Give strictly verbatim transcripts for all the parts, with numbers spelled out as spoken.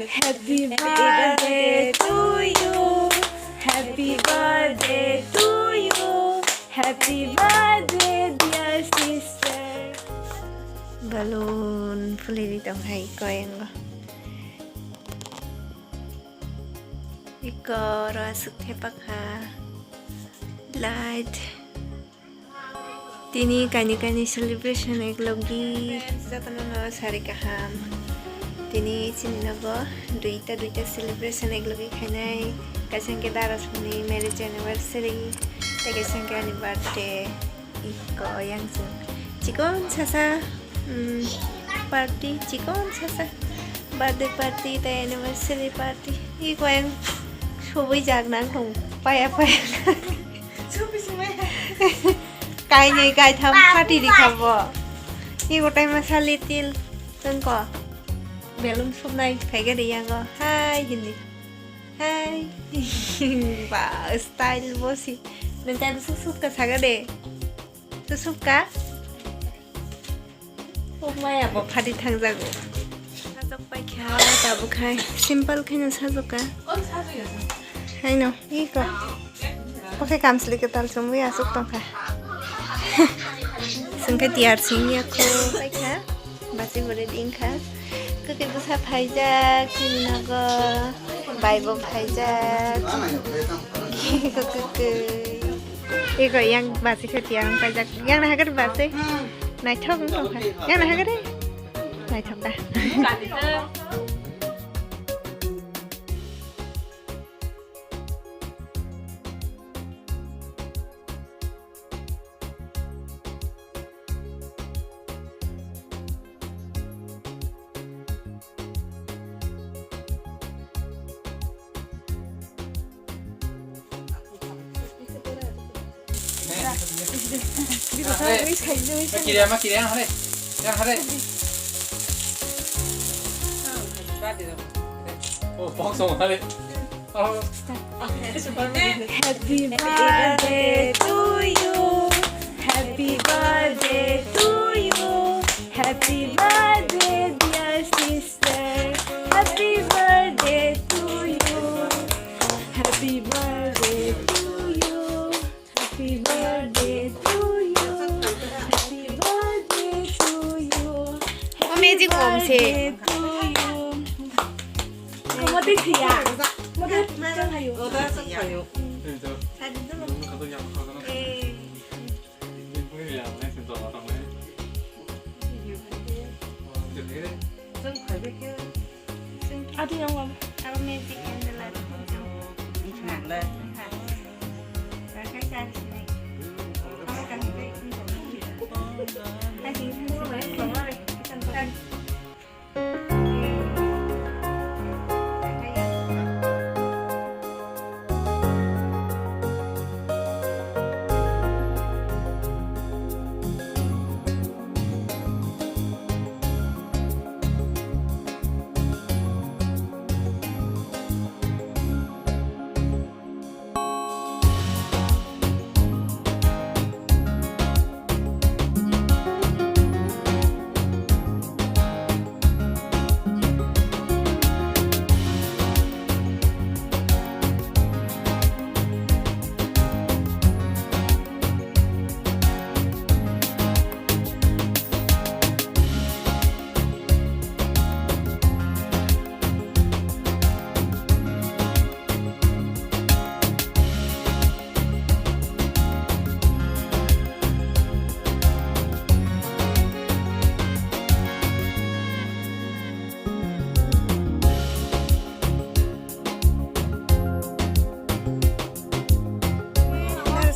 Happy birthday to you. Happy birthday to you. Happy birthday, dear sister. Balloon phuliwi tong hai koyengo. Iko ro aswk thepakha. Light. Tini kaini kaini celebration eklogi. Friends, jotono no sari kaham. Tini chini nogo duita duita celebration eklogi khainai. Kaisa hwnkhe Darasmani marriage anniversary, tei kaisa hwnkhe ani birthday. Iko yang chwng chikon sasa, mm, party, chikon sasa birthday party tei anniversary party. Iko yang subui jak nang tong paya paya. Kainwi kaitham party rikha bo. Iko tai masa litil tongko balloon subnai phaikhe ri yango hai hindi. Hai. Ba, style bo si. Nwng tai bwswk sukha saka de. Sukha? Huk maya bo phadi thangjago. Sajok paikha, tabuk hai. Simple khaino sajokha. Haino, iko. Bokhe kamsli kwtal chumui aswk tongkha. Sengkhe tiyar sing yakho. Paikha. Basi bo ready wngkha. Kwkwi bwsa phaijak chini nogo. Bai bo phaijak. Kwkwi. Ego yang basi khe tiyar wng paijak. Yang naha khe basi. Naithok wng tongkha. Yang naha khe naithok da. Kiriya ma kiriya, hare. Yang hare. Oh, box on, hare. Happy birthday to you. Happy birthday to you. Happy birthday, dear sister. Happy birthday to you. Happy birthday to you. Happy birthday to you. Happy birthday to you. O magic bomb se. Happy birthday to you. Kamu teh siya. Mau teh, mau teh kayu. Oh, dah, sok kayu. Tadi dulu. Eh. Sok kayu ke. Adi yang mana? Kalau magic candle ada hijau. Ini candle. Pakai cari sini. Kalau kasih baik untuk. Kasih sini, baik, bawa, kita bukan.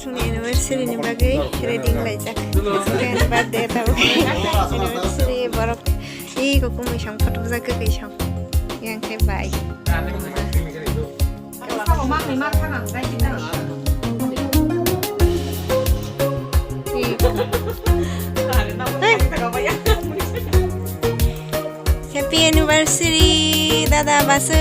Narasongni anniversary ni bagwi ready wnglaijak. Birthday tabuk anniversary borok. Iko kumui song photo bwjak kwkwi song. Yang khe bai. Happy anniversary, dada basu.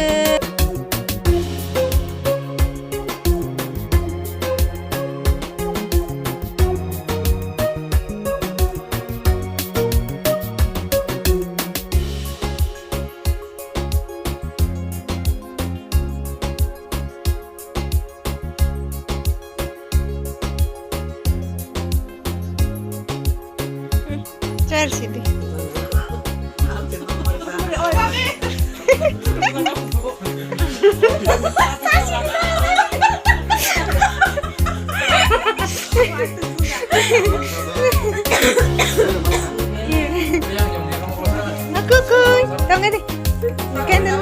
Sidi. Kuku, tong ini. Candle.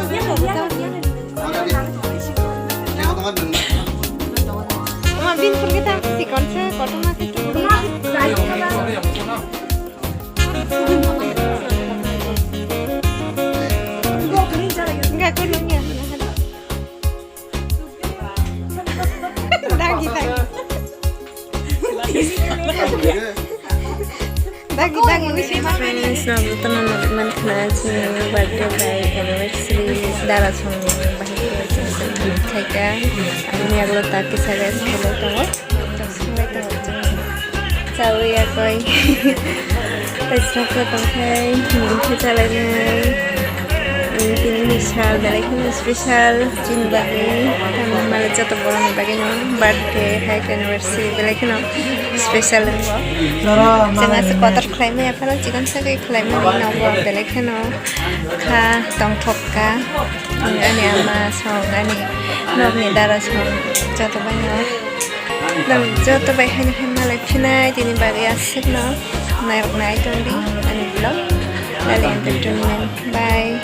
Toma bin pun kita si konser, kotor masih. Enggak, aku nanya. Dagi, dagi. Dagi, dagi, wisi. Friends, no, bukan anak man kena sini birthday by anniversary dara song bahai khaika. Ini aglo tak kisa guys, kalau tahu. Chawi yakoi. Paisra ko tongkhai, mungkhe chalainai. Tini ni sal belai kheno special, chini bagwi. Tamo male joto borokni bagwi no birthday hai anniversary belai kheno special wngbo. Chwng aswk kotor khlai maya phano chikon sagwi khlai mani nobo belai kheno kha tongthok kha. Ani ama song ani nokni dara song joto bai no. Nang joto bai haino hai malai phinai tini bagwi aswkno nairok nai tongdi ani vlog. Lali Entertainment. Bye.